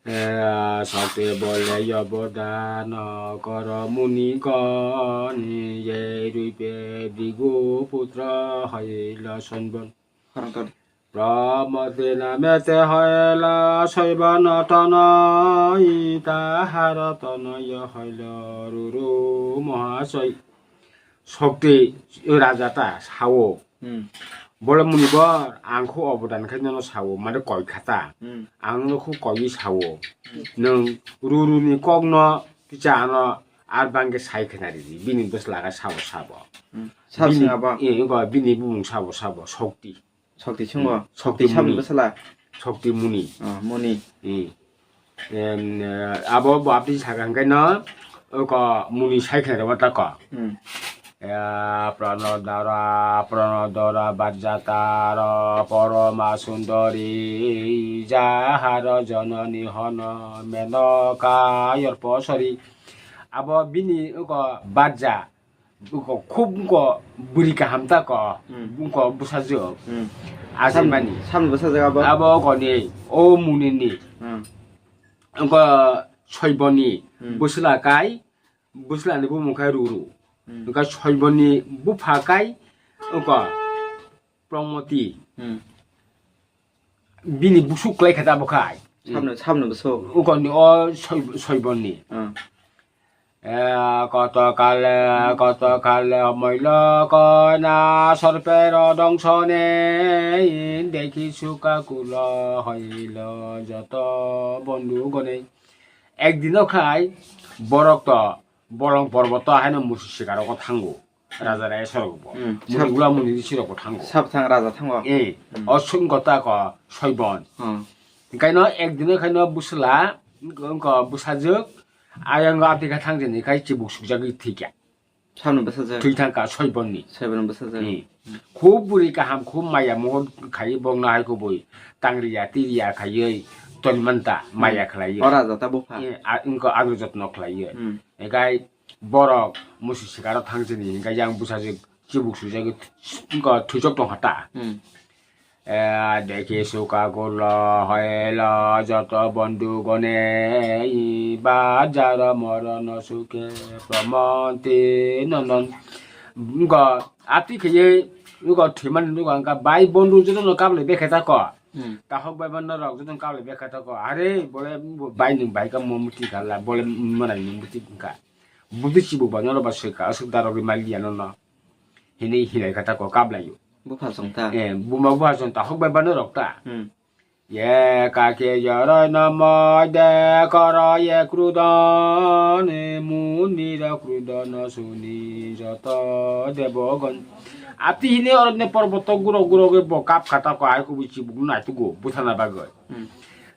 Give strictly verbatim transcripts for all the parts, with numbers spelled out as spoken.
Eh, sakte bole yobodan koro muni goni ye ruipe brigu putra hoila sonbon. Harakar. Brahma dena mete hoila soibana tana ita hara tana ya hoila ruru mahasoi. Sokti raja ta sao. Hmm. Bole muni bor ang kho obodan khai nono sao mane koi khata. Hmm. Ang nono kho koi sao. Hmm. Nung ruru ni kok no kicha ano ar bangke sai khna ri bini bwsla ga sao sabo. Hmm. Sab Bini, sing abo? Eh, ego bini bumung sabo sabo sokti. Sokti chungo. Hmm. Sokti Sokti sabni muni. Bwsala. Sokti muni. Oh, muni. Hmm. Em, eh, abo bo abdi saka hwnkhe no, oko muni sai khe rwma tako. Hmm. Ya, pranodara, pranodara, bajjatara, parama sundari, jahara janani hana, menoka, yorpo, sorry. Abo bini oko bajja, oko khub oko bwrwi kaham tako, Hmm. oko bwsajwk. Hmm. Achaimani. Sam-, samni bwsajwk abo? Abo oko ni, o muni ni. Hmm. Oko soiboni Hmm. bwsla kai, bwsla ni bumung khai ruru. Hmm. Oko soiboni bupha kai, oko promoti. Hmm. Bini busuk klai khe ta bo khai. Sabno, sabno bwswk. Oko ni o soi-, soibon ni. Ah. Eh, koto kale, koto kale, moilo kona, sorpero dongso ne, dekhi suka kulo, hoilo, joto bondu gone. Ekdino khai, borok to, bolong porboto haino musu sikaro ko thango. Raja raya sorok bo. Hmm. Muni sab- ula muni di sirok bo thango. Sab thang raja thango. Eh, Hmm. o sungko ta ko soibon. Hmm. Kaino ekdino khaino bwsla, wngko bwsajwk, ayang abdi kha thang jeni khai chibuk sukjagwi thwikya. Sabno bwsajwk. Thwi thangka soibon ni. Soibon bwsajwk. Eh. Khub bwrwi kaham, khub maya mohor khai bongno hai kubui. Tangriya, tiriya khaiwi tongmanta, maya Hmm. khlaiwi. O raja ta bupha. Eh, a-, wngko adro jotno khlaiwi. Hmm. Ekai borok musu sikaro thang jeni hinkhe yang bwsajwk chibuk sujagwi wngkha thwichok tongkha ta. Hmm. Eh, dekhi suka kulo hoilo joto bondu gone, i bajar morono suke promonti nonon. Wngkha ati kheye wngkha thwimani nukha wngkha bai bondu jotono kablai bekhe tako. Hmm. Tahok bai mano rok jotono kablai bekhe tako. Are bole bai nwng bai ka mo muti khala bole manai nwng muti wngkha. Budi chibuk ba noro ba swika aswk darok ri mali ya nono. Hinwi hinai kha ta ko kablai yo. Bupha song ta. Eh, buma bupha song ta hok bai bano rok ta. Hmm. Ye kake yoro no moi de koro ye krudon, muni ro krudon suni joto debogon. Ati hini orne porboto guro guro ge bo kap kha ta ko ai kubu chibuk nai tugo buthana bagoi. Hmm.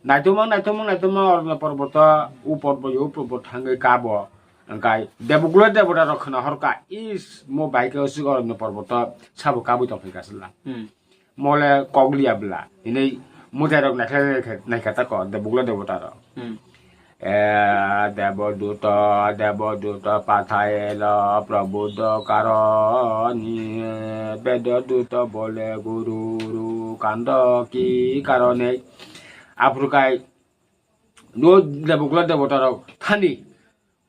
Naitoma, naitoma, naitoma, orno porboto, u porbo, u porbo thangwi kabo. Angkai debuklo debota rok khna horka, is, mo bai khe osik orno porboto sabo kabwi tongphai kasla. Hmm. Mole kok liya bla. Hinwi mwtai rok naikhe, naikhe, naikhe tako, debuklo debota rok. Hmm. Eh, debo duto, debo duto, pathailo, prabudho karoni, bedo duto bole guru ru kando ki karone. Aphuru kai, no debukla debota rok thani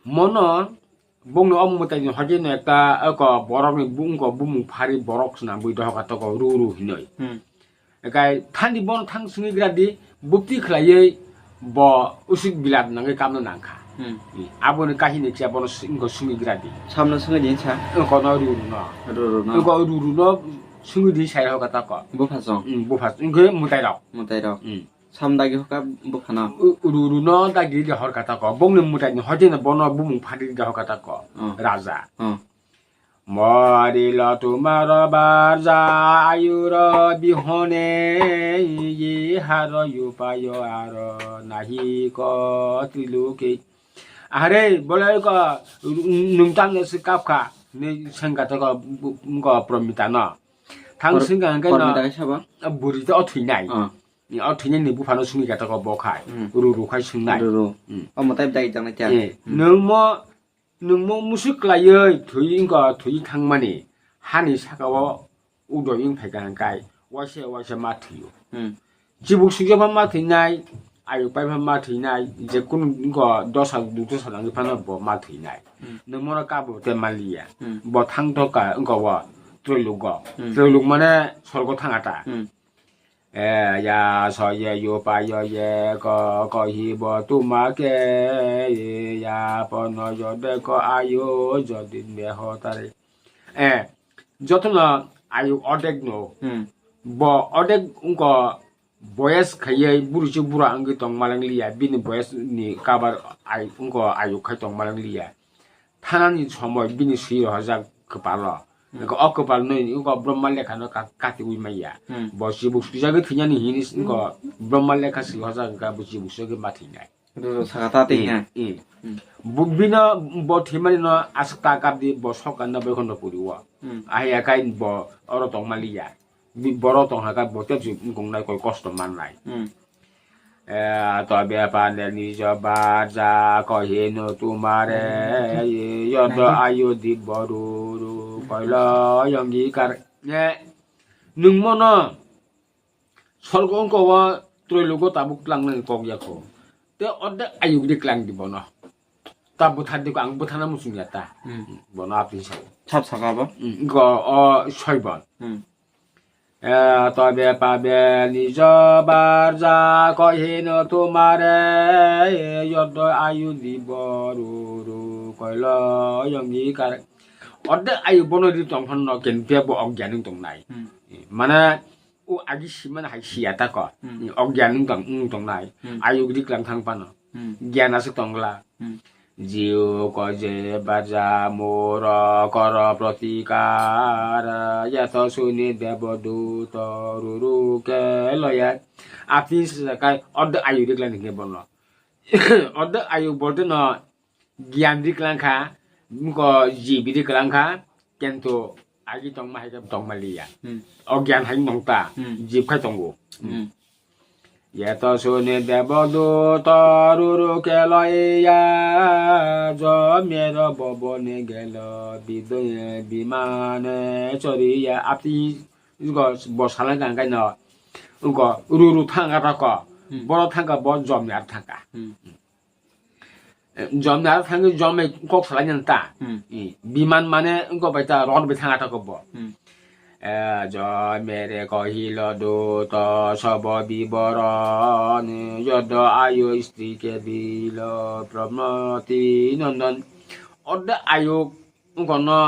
mono bongni o mwtai ni hoite no ekta eko borok ni bungko bumung phari borok swnam bui dohoka toko ru ru hinoi. Hmm. Ekai thani bono thang sungwi gra di, bukti khlaiwi bo usik bilat nangwi kamno nangkha. Hmm. Aboni kahini khe bono sungko sungwi gra di. Samno sungwi di sa? Eko no ru ru no. Ru ru no. Eko ru ru no sungwi di sai hoka toko. Bupha song. Hmm, bupha song. Wngkhe mwtai rok. Mwtai rok. Hmm. Sam dagi hoka buphano. U-, uru uru no dagi de hor kata ko. Bongni mwtai ni hoite no bono bumung phari de hor kata ko. Oh. Raja. Oh. Mori lo tumaro barja ayuro bihone yi haro yupayo aro nahi ko triluke. Are bole ko nungtan no se kapkha ni sengkata ko bu-, ko promita no. Thang Por-, sengka hingke no. Pormita kaisa ba? Buri to thwinai. Oh. O thwinani buphano sungwi kha tako bo khai. Hmm. Ru ru khai sungnai. Ru ru. Hmm. Omo tai dai jangnai kya? Eh, Hmm. nwng mo, nwng mo musuk klaiwi thwi wngkha, thwi thangmani hani saka o udoi wng phaikha hwnkhe waisa waisa ma thwio. Hmm. Chibuk swijak pha ma thwinai, ayuk pai pha ma thwinai, je kunu wngkha dosa duktosa nangwi phano bo ma thwinai. Hmm. Nwng mono kabo tei manliya. Hmm. Bo thang thokha wngkha o Troilok go. Hmm. Troilok mane sorgo thanga ta. Hmm. E, ya so ye yo pa yo ye ko ko hi bo tuma ke ya pono yo de ko ayo jodin be ho tare. E, jotono ayuk odek no. Hmm. Bo odek wngkha boyes khaiye buruchi bura wngwi tong malang liya, bini boyes ni kabar ai wngkha ayuk khai tong malang liya. Thanani somoi bini swi rohorjak kwpalo. Hmm. Wngkha o kwpal noi wngkha Brahma lekha no ka-, katiwi maya. Hmm. Bo chibuk swijagwi thwinani hini wngkha Brahma lekha swi rohorjak wngkha bo chibuk swijagwi ma thwinai. Ruru saka ta twi Eh, na. Eh. Hmm. Bu-, bino bo thwimani no aswk ta kap di bo sok kanna bai khono puri o. Hmm. Ahai akai bo oro tong maliya. Bi-, boro tong haka bo tei si wngkong nai koi kosto man nai. Hmm. Eh, to be pa ne ni jo ba ja ko he no tu ma re, Hmm. yo do ayu di bo ru ru koi lo yong gi kar. Ne, nung mono. Sorgo wngkha o Troilogo tabuk tlangnani kok ya kho. Te orde ayuk di tlang di bono. Ta bwthar di ko ang bwthana muchung ya ta. Hmm. Bono apni sao. Sab saka bo? Hmm, ko o soibon. Hmm. Eh, to be pa be ni jo bar ja ko hino tumare, yo do ayu di bo ru ru koi lo yong gi kar. Orde ayu bono di tong hon no ken pe bo ogyan wng tong nai. Hmm. Mane, o agi simana hai siya ta ko. Hmm. Ogyan wng tong, wng tong nai. Hmm. Ayuk di klang thang pano. Hmm. Gyan aswk tong gla. Hmm. Jiu ko je baja moro koro protikar, yato suni debo duto ruru ke loya. Apni sakai orde ayuk di klang thang ke bono. Orde ayuk bolte no gyan di klang kha, wngkha jibi di klang kha, kintu agi tongma hai khe tongma liya. Hmm. O gyan hai nong ta, Hmm. jib khai tongo. Hmm. Yato suni debo duto ruru ke loya, jo mero bobo ne gelo bido-, bimane choriya. Apni wngkha bo salai kha hwnkhe no, wngkha ruru thang kha ta ko, Hmm. boro thang kha bo jom yar thang kha. Hmm. Jom na thangwi jom bai kok salai nang ta. Hmm. I, biman mane wngkha bai ta rot bai thang ta ko bo. Hmm. Eh, jom mere ko hilo do to sobo biboron yodo ayu istri ke dilo promoti nondon. Orde ayuk wngkha no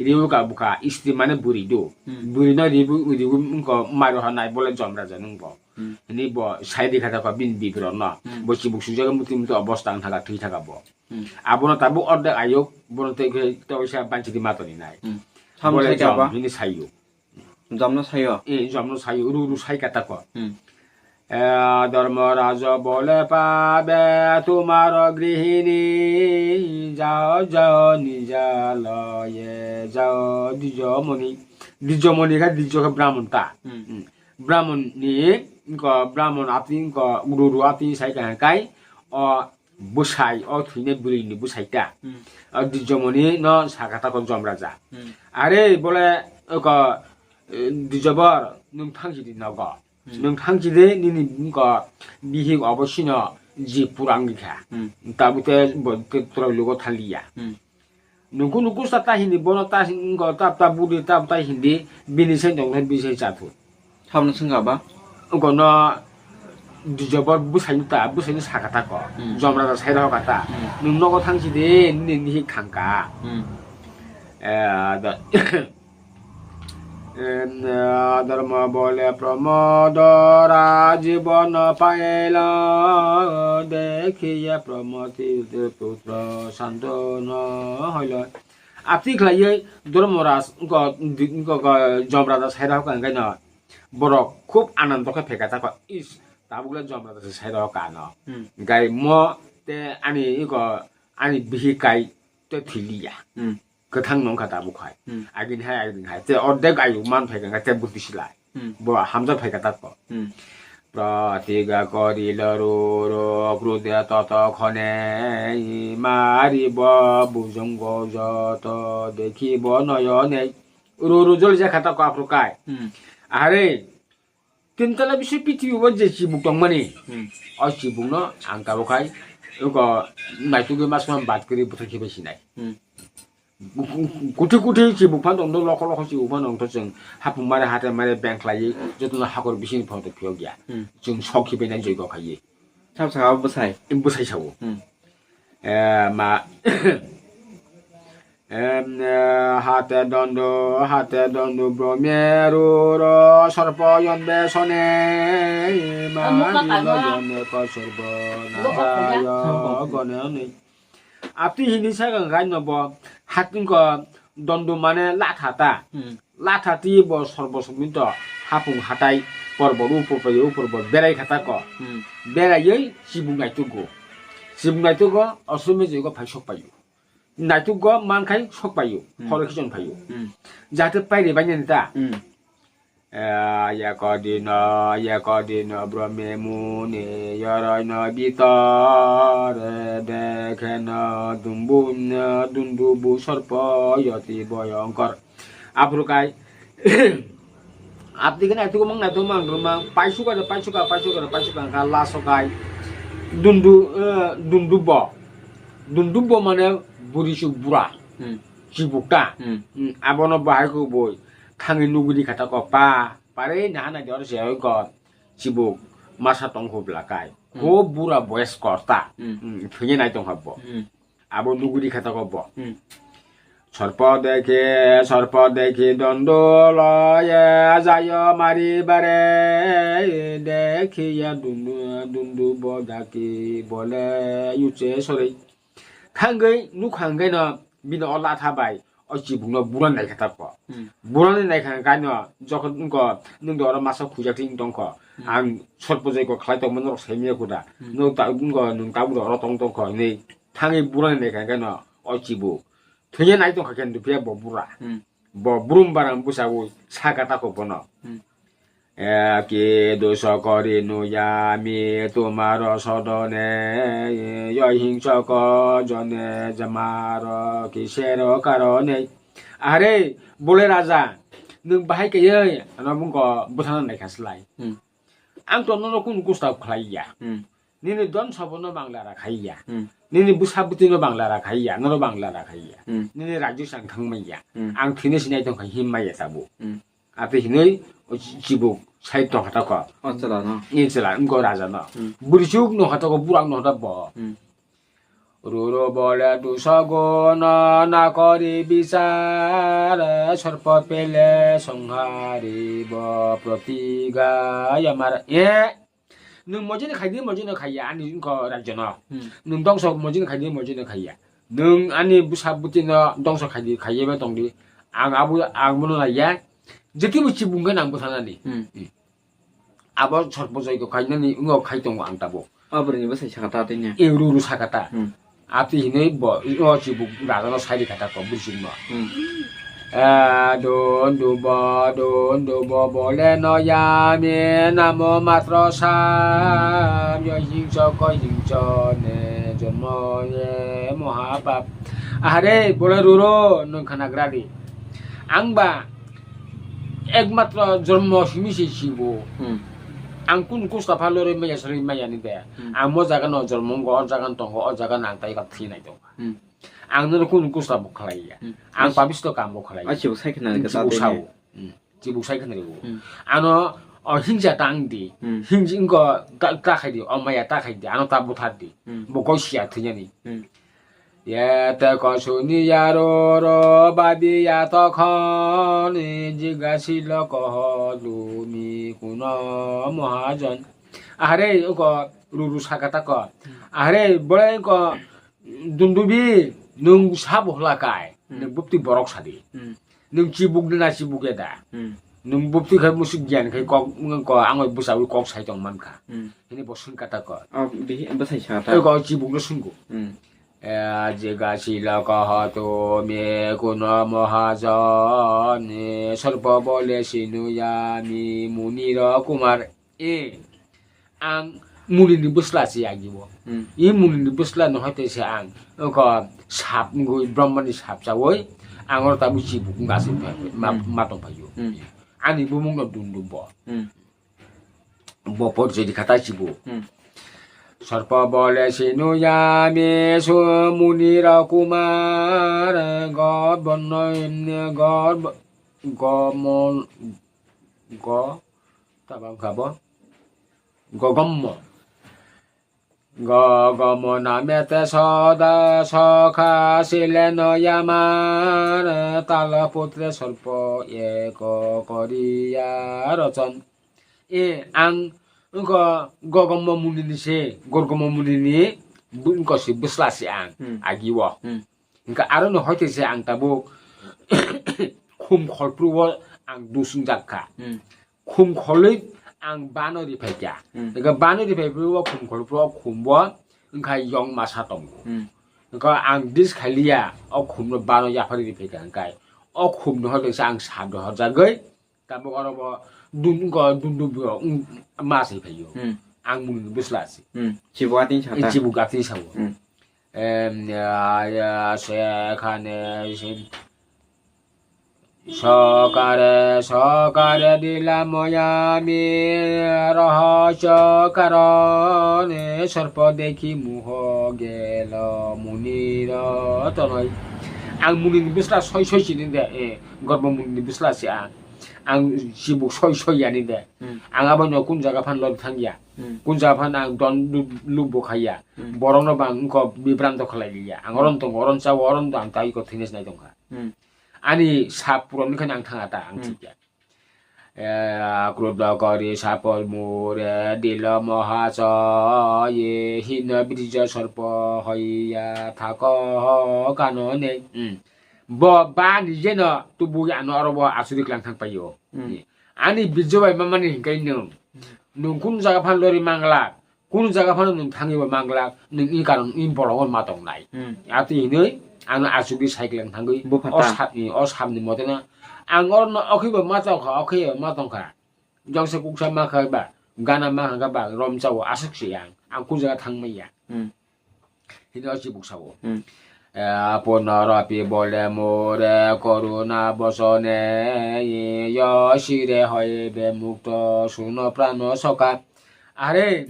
riu ka bukha istri mane buri do. Hmm. Buri no ribu, ribu wngkha maro hanai bole jom raja nungbo. Hmm. Hini bo sai di kha ta ko bini bibro no. Hmm. Bo chibuk sujak muti muti obosta ang thaga thwi thaga bo. Hmm. Abono tabuk orde ayuk bono tei khe to isa banchi di matoni nai. Hmm. Samung bole sai kha jom ba? Hini sayu. Jom no sayo? Eh, jom no sayu, ru ru sai kha ta ko. Hmm. Eh, Dharmaraja bole pabe tumaro grihini, jao, jao, nija loye, jao, Dijomoni. Dijomoni kha, Dijo kha Brahmon ta. Hmm. Hmm. Brahmon ni, wngkha Brahmon apni, wngkha ru ru apni sai kha kai, o bwsai, o thwinai bwrwi ni bwsai ta. Hmm. O Dijomoni no sakha ta ko jom raja. Hmm. Are bole, wngkha, eh, Dijobor, nwng thang si di nogo. Hmm. Nwng thang si di, nini wngkha bihik obo sino ji purang di kha. Hmm. Tabuk te bo te Troilogo thaliya. Hmm. Nungku nungku sa ta hindi bono ta hin-, ngo ta ta budi ta ta hindi bini sai dong bini sai chatu. Habna sengga ba? Ngo no Dijobor bwsai ta, bwsai ni saka ta ko. Hmm. Jomra da sai rok ta. Hmm. Nung nogo thang si di, ni ni hi khang ka. Hmm. Eh, da. Em, eh, Dharma bole Pramod rajibon pailo, dekhiye Pramoti putro santono hoilo. Apni khlaiwi Dharmaraj, wngkha, wngkha, wngkha, Jomraja saira hokha hwnkhe no, borok khub anando khe pheka ta kho, "Is, tabukle Jomraja se saira hokha ano." Hmm. Gai mo te ani, wngkha, ani bihik kai te thwiliya. Hmm. Kwthang nong kha tabuk hai. Hmm. Agini hai, agini hai. Te ordek ayu man phai kha, te buti silai. Hmm. Bo hamjak phai kha ta kho. Hmm. Pratiga kori lo ro ro krude toto khone mari bo bujong go joto dekhi bo noyone. Ro ro jol ja kha ta kho apro kai. Hmm. Are Tintala bisi prithibi o je chibuk tongmani, Hmm. o chibukno ang tabuk hai, eko naitugwi masma bad kwrwi bwthai khe bai sinai. Hmm. Kuthi kuthi chibuk phan tongdo, lokho lokho chibuk phan tongdo, chwng hapung mare, hatai mare, beng khlaiwi, jotono hakor bisingni phan tong phiyok ya. Hmm. Chwng sok khibai nai joigo khaiwi. Sab saka bwsai. Bwsai sao. Hmm. Eh, ma, em, eh, hate dondo, hate dondo, bromero, sorpo yonbe sone, ma, Ang mukha nilo kaima. Yonbe ko sorbo, Mukha kaima. Nagayo, gone, ne. Apti hini sakang gai no bo, hating ko dondo mane latha ta. Hmm. Latha twi bo sorbo somito hapung hatai porbor upor pai upor bo berai kha tako. Hmm. Beraiwi chibuk naitugo. Chibuk naitugo, osomijego phai sok paio. Naitugo mankhai sok paio, Hmm. Horo khichon paio. Hmm. Jate pairi bainani ta. Hmm. Eh, yako dino, yako dino brome muni yoroi no bitore dekheno dumbu, dundubu sorpo yoti boyongkor. Aphuru kai, apti khe naitugmang, naitugmang, rwmang, paisuka, paisuka, paisuka, paisuka, wngkha laso kai. Dundu, eh, dundubo. Dundubo mane buri su bura. Hmm. Chibukta. Hmm. Hmm, abono bahai kubui. Thangwi nuguri kha tako pa. Pare naha nai de oro se oi ko. Chibuk. Masa tong hubla kai. Hmm. Ho bura boyes korta. Hmm. Hmm, thwinai nai tong habo. Hmm. Abo nuguri kha tako bo. Hmm. Sorpo dekhi, sorpo dekhi dondo loye jayo mari bare. Dekhi ya dundu, dundu bo daki bole yuche soroi. Thangwi nukha hwnkhe no bini o latha bai o chibukno burani naikha tako. Hmm. Burani naikha hwnkhe no jokhon wngkha nwng do oro masa khujak thing tongkho. Hmm. Ang sorpo jai kok khlai tongma norok saimanya khuda. Hmm. Nwng ta wngkha nwng tabuk oro tong tongkho hinwi thangwi burani naikha hwnkhe no o chibuk. Thwngya nai tongkha khe phiya bo bura. Hmm. Bo brum barang bwsao saka tako bono. Hmm. Eki dusho kori nuyami tumaro sodone, yohingso ko jone jamaro kisero karone. Are, bole raja, nwng bahai kaiye, ano bungko bwthana naikha slai. Hmm. Ang to nono kunu kusta khlai ya. Hmm. Nini don sobono bangla ra khai ya. Hmm. Nini bwsa bwtwino bangla ra khai ya, noro bangla ra khai ya. Hmm. Nini rajyo sang thang mai ya. Hmm. Ang thwina sinai tong khai him mai ya tabuk. Hmm. Ate hinoi o chi-, chibuk sai tong hata ko. O chwla no. Ni chwla, wngko raja no. Hmm. Buri chuk no hata ko, burak no hata bo. Hmm. Ruro bole dusogo no na kori bichar, sorpo pele songhari bo protiga yamar. E, Nwng mojini khaidi, mojino khaiya, ani wngkha rajyono. Hmm. Nwng dongso mojini khaidi, mojino khaiya. Nwng ani bwsa bwtino dongso khaidi, khaiya bai tongdi. Ang abo, ang bono naiya. Jetibo chibung khe nang bwthanani. Hmm. Hmm. Abo sorpo joigo khainani wngkha khai tongo ang tabuk. O bwrwini bwsai sakha ta tini. E ruru sakha ta. Hmm. Ati hinui bo, o chibuk rajano sai rikha ta kok bujikno. Hmm. Eh, dun dubo, dun dubo, bole no yami namo matro sam, yo hingso ko hingso ne, jomo ye mohapap. Ahare, bole ruro, nwng khanagradi. Ang ba, ekmatro jomo simi se sibo. Hmm. Ang kun kusta pha loroi maya, sari maya ni de. Hmm. Ang mo jaga no jomo ngo, o jaga no tongo, o jaga nang tai ka thinai tongo. Hmm. Ang nono kunu kusta bo khlai ya. Hmm. Ang pabisto kam bo khlai ya. Achi bo sai khna Chibuk sao. Hmm. Chibuk sai khna rw. Hmm. Ano o hingja ta ang di. Hmm. Hingji wngko ta, ta khai di. O maya ta khai di. Ano ta buthar di. Hmm. Bo koi sia thwnyani. Hmm. Ye te kosuni ya ro ro badi ya tokhon jigasi lo koho duni kuno mohajon. Ahare wngko ruru saka tako. Hmm. Ahare bole wngko Dundubi, nwng sabo hwla kai, Hmm. Nwng bupti borok sadi. Hmm. Nwng chibuk na chibuk ya da. Hmm. Nwng bupti khai musuk giyan khai kok, nwng ko ang bai bwsawi kok sai tong mankha. Hmm. Hini bo sung kata ko. Oh, bihi, bwsai sa ta. Eko chibuk no sungo. Hmm. Eh, jega sila kaha to me kuno mohajan, eh, sarpa bole sinu yami munira kumar. E, ang munini bwsla se agi bo. Hmm. E munini bwsla no hai se ang, ko sap ngui Brahmani sap chawi, ang oro tabu chibuk ngasing phai, ma, Hmm. Ma tong phaio. Hmm. Ani bumung no dundum bo. Hmm. Bo porjoi di kha ta chibu. Hmm. Sarpa bole sinuyami sumunira kumar, gorbono, gorb-, gomon, go, tabang kha bo? Gogommo. Gogommo namete soda sokha sileno yamar, tala putre sarpo eko koriya rochon. E, ang wngkha Gogommo munini se, Gorgommo munini bu-, wngkha se bwsla se ang, hmm, agi o. Hmm. Wngkha aro no hoite se ang tabuk khum kholpru o ang dus wngjak kha. Hmm. Khum kholwi ang bano riphai kha. Hmm. Wngkha bano riphai phuru o khum kholpru o khum bo wngkha yong masa tongo. Hmm. Wngkha ang dis khailiya o khum no bano yaphari riphai kha wngkha o khum no hoite se ang sab rohorjagwi Tabuk oro bo dun, go dun dun bo, mm, ma sai phaio. Hmm. Ang muni bwsla si. Hmm. Chibu atin sa ta. Chibu atin sa bo. Hmm. Em, ya, ya, se khane, se. Sokare, sokare dila moyami, roho chokarone, sorpo dekhi muho gelo, muniro tonoi. Ang muni bwsla soi soi sini de, eh, gorbo muni bwsla si ang. Ang chibuk soi soi yani de. Hmm. Ang abono kun jaga phan lori thangya. Hmm. Kun jaga phan ang don lu, lu bo khaya. Hmm. Borokno bang wngkha bibranto khlai liya. Ang oron tongo, oron chao, oron to ang tai ko thwinai sinai tongkha. Hmm. Ani sap puron ni khani ang thanga ta ang Hmm. thikya. Eh, krodho kori sapor mure dilo mohasoye hino brija sorpo hoya thako kano ne. Hmm. Bo ba ni jeno tubu ano oro bo asuri klang thang paio. Hmm. Ani bijo bai mamani hinkai nwng. Nwng kun jaga phan lori mangla, kun jaga phano nwng thangwi bo mangla, nwng i karon i bolongo ma tongnai. Hmm. Ati hinwi ano asugwi cycle thangwi Buphang o ta. Sa-, i, o sabni motono ang oro no okhwi bo ma tongkha, okhwi bo ma tongkha. Jongsa kuksa ma kha ba, gana ma kha ba, rom chao aswk se ang, ang kun jaga thang maya. Hmm. Hino si buksa o. Hmm. Eh, punorapi bole more koruna bosone, yo sire hoibe mukto suno prano soka. Are,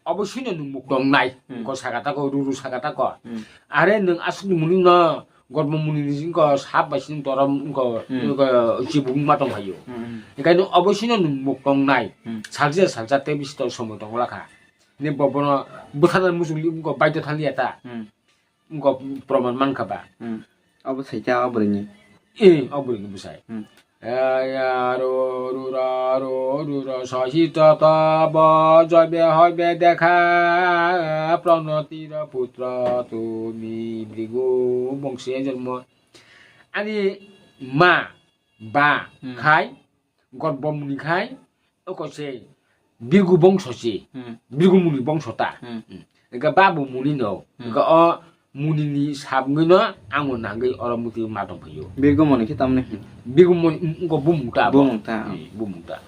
obo sino nwng mukto wngnai. Hmm. Ko saka tako, ruru saka tako. Hmm. Are nwng aswk muni no, gormo muni ni jingko sap bai sini torom ko, Hmm. ko chibuk ma tong hayo. Hmm. Enkai no obo sino nwng mukto wngnai. Hmm. Salsa salsa te bisto somo tong lakha. Ne bo bono bwthana muchungli wngkha baidho thangya ta. Hmm. Wngkha proman mankha ba. Hmm. Obo saita o bwrwini. Eh, o bwrwini bwsai. Hmm. Eh, ya, ro, ru, ra, ro, ru, ra, sa, hi, ta, ta, ba, ja, be, ha, be, dekha, pranoti, ra, putra, tumi, brigu, bongse, jormo. Ani ma, ba, Hmm. khai, Gorbo muni khai, oko se birgu bongso se, Hmm. birgu muni bongso ta. Hmm. Hmm. Ega babu muni no, Hmm. ega o muni ni sabngwi no, ang o nangwi oro muti ma tong phaio. Birgu muni khe tamni? Birgu muni, mm, oko bumung ta abo. Bumung ta. Hmm, bumung ta.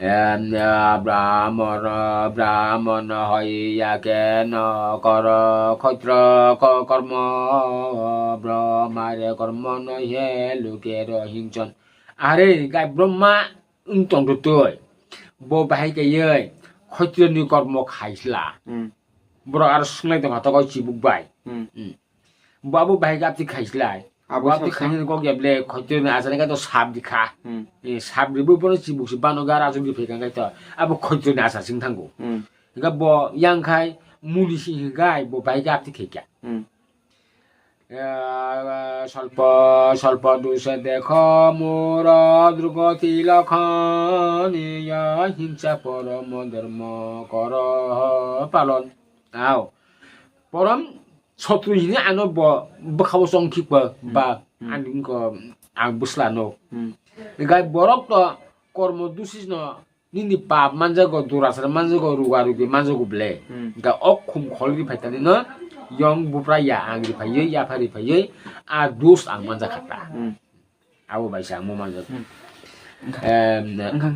Em, ya, Brahmana, Brahmana hoiya keno koro khotro ko kormo, Brahmare kormo no he luke ro hingchon. Are, gai Brahma wng tongtwtwi. Bo bahai kaiwi khotroni kormo khaisla. Hmm. Borok aro swngnaitongkha toko chibuk bai. Hmm. Hmm. Bo abo bahai khe aptwi khaislai. Abo Bo aptwi saksa. Khainani kok ya ble, khotroni achar khe to sap di kha. Hmm. Eh, sap di bo bono chibuk se bano gar achuk di phekha khe to. Abo khotroni achar sing thango. Hmm. Hingkhe bo yang khai muni si hingkhai bo bahai khe aptwi khaikha. Hmm. Eh, salpa, salpa dusha dekho mura durgoti lakhani ya hingsa poromo dharma koro palon. Ao. Porom sotru hini ano bo bwkhao chongkhikba Hmm. ba Hmm. Ani wngkha ang bwsla no. Hmm. Gai borok to kormo dusi no nini pap manjago, durasar manjago, ruga rugi manjago ble. Hmm. Ga ok khum khol ri phaitani no yong bupra ya ang ri phaiwi, ya pha ri phaiwi, a dus ang manjakha ta. Hmm. Abo bai sa ang mo manjago. Hmm. Em, Wngkha